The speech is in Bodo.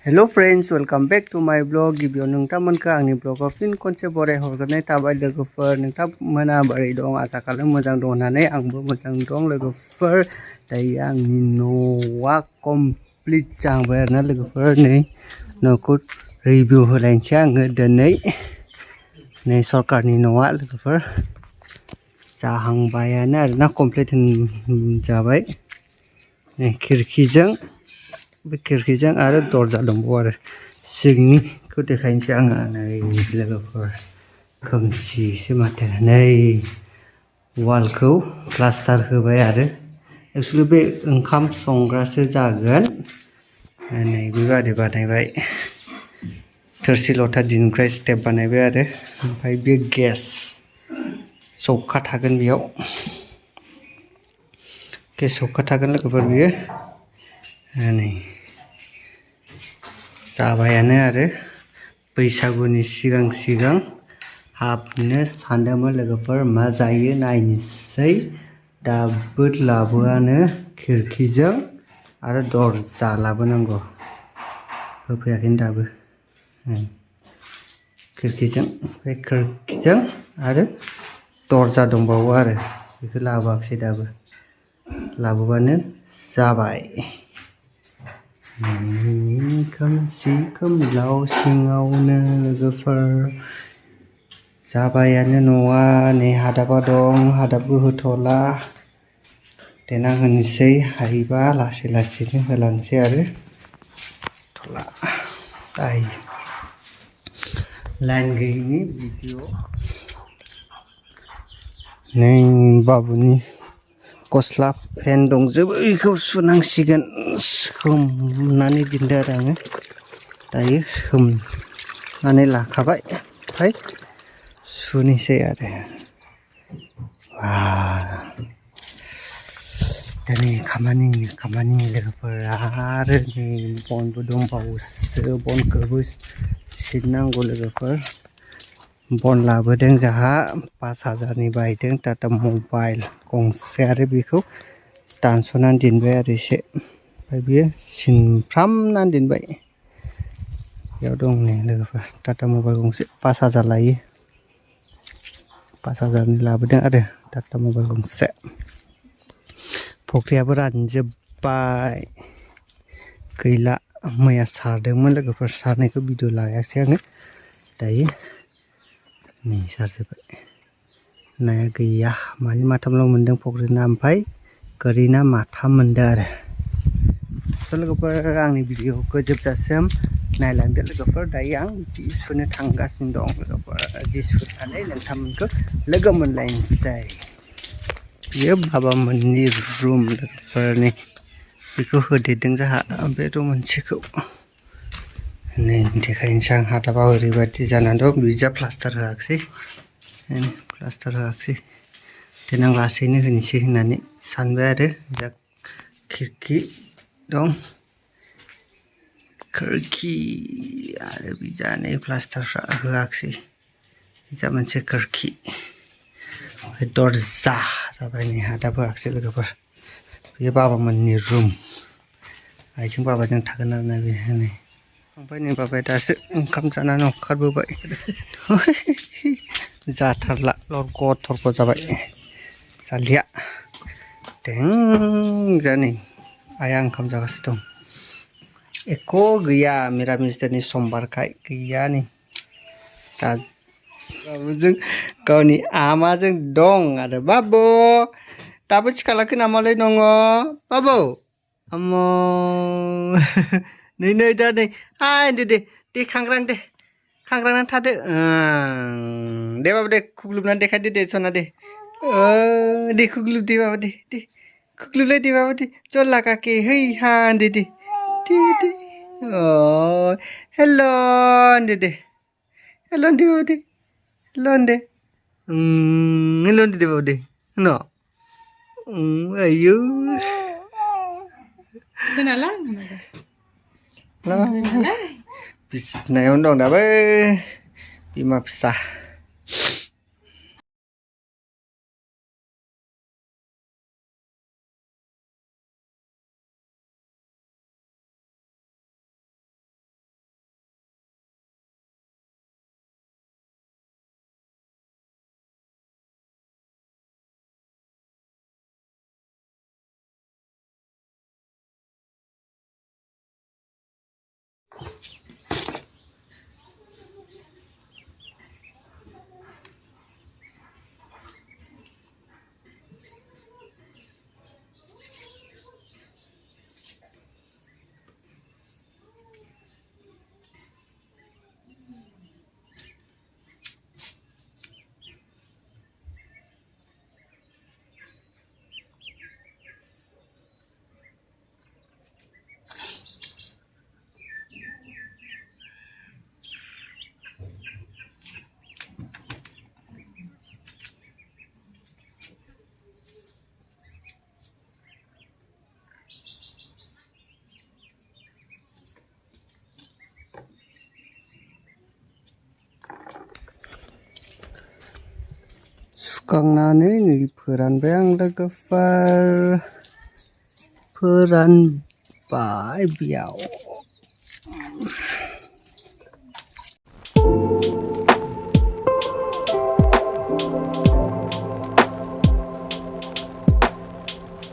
Hello friends, welcome back to my blog. गिबियाव नोंथांमोनखौ आंनि ब्लगाव फिन खनसे बराय हरग्रोनाय थाबाय लोगोफोर नोंथांमोना बोरै दं आसा खालामो मोजां दं होननानै आंबो मोजां दं लोगोफोर दायो आंनि न'आ कमप्लिट जाबाय आरोना लोगोफोर नै न'खौ रिभिउ होलायनोसै आङो दिनै नै सरकारनि न'आ लोगोफोर जाहांबायानो आरोना कमप्लिट जाबाय नै खिरखिजों बे खिरखिजों आरो दरजा दंबावो आरो सिंनिखौ देखायनोसै आङो नै लोगोफोर खोमसिसो माथो नै वालखौ प्लास्टार होबाय आरो एक्चुअली बे ओंखाम संग्रासो जागोन नै बेबादि बानायबाय थोरसि लथा दिनग्रा स्टेप बानायबाय आरो ओमफ्राय बे गेस सौखा थागोन बेयाव गेस सौखा थागोन लोगोफोर बियो नै जाबायानो आरो बैसागुनि सिगां हाबनो सानदोंमोन लोगोफोर मा जायो नायनोसै दाबो लाबोआनो खिरखिजों आरो दरजा लाबोनांगौ होफैयाखैनो दाबो खिरखिजों आरो दरजा दंबावो आरो बेखौ लाबोआखै दाबो लाबोबानो जाबाय खोमसि खोमलाव सिङावनो लोगोफोर जाबायानो न'आ नै हादाबा दं हादाबबो होथ'ला देनां होनोसै हायोबा लासै लासैनो होलांसै आरो थ'ला दायो लाइन गैयिनि भिडिअ नै बाबुनि गस्ला फेन दंजोबो बेखौ सुनांसिगोन सोमनानै दोनदो आरो आङो दायो सोमनानै लाखाबाय ओमफ्राय सुनोसै आरो दिनै खामानि लोगोफोर आरो नै बनबो दंबावोसो बनखौबो सिबनांगौ लोगोफोर बन लाबोदों जोंहा 5000नि बायदों टाटा मबाइल गंसे आरो बेखौ दानस'नानै दोनबाय आरो एसे ओमफ्राय बियो सिनफ्रामनानै दोनबाय बेयाव दं नै लोगोफोर टाटा मबाइल गंसे 5000 लायो 5000नि लाबोदों आरो टाटा मबाइल गंसे फख्रियाबो रानजोब्बाय गैला मैया सारदोंमोन लोगोफोर सारनायखौ भिडिअ लायासै आङो दायो नै सारजोब्बाय नाया गैया मानि माथामल' मोनदों फख्रिना ओमफ्राय गोरिना माथाम मोनदों आरो लोगोफोर आंनि भिडिअखौ जोबजासिम नायलांदो लोगोफोर दायो आं जि सुनो थांगासिनो दं लोगोफोर जि सुनानै नोंथांमोनखौ लोगो मोनलायनोसै बियो बाबामोननि रुम लोगोफोरनि बेखौ होदेरदों जोंहा बे रुम मोनसेखौ नै देखायनोसै आं हादाबा ओरैबायदि जानानै दं बिजा प्लास्टार होआखिसै देनां लासैनो होनोसै होननानै सानबाय आरो जा खिरखि दं खिरखि आरो बिजानै प्लास्टार होआखिसै जा मोनसे खिरखि दरजा जाबाय नै हादाब होआखिसै लोगोफोर बेयो बाबामोननि रुम आइजों बाबाजों थागोन आरोना बेहाय नै ओमफ्राय नै बाबाया दासो ओंखाम जानानै ओंखारबोबाय जाथारला लरग' जाबाय जालिया जानि आइया ओंखाम जागासिनो दं एख' गैया मिरामिस दिनै समबारखाय गैया नै बाबुजों गावनि आमाजों दं आरो बाबु दाबो सिखाराखै नामालै दङ बाबु अम्मा नै दा नै दे खांग्रां खांग्रांनानै थादो दे बाबु दे खुग्लुबनानै देखायदो दे सना दे दे खुग्लुब दे बाबु दे खुग्लुबलाय दे बाबु दे जला काके है हा होनदो दे हेल' होनदो दे हेल' होनदो बाबु दे हेल' होनदो दे बाबु दे न' आयौ बिसिनायावनो दं दाबो बिमा फिसा सुखांनानै नै फोरानबाय आं लोगोफोर फोरानबाय बेयाव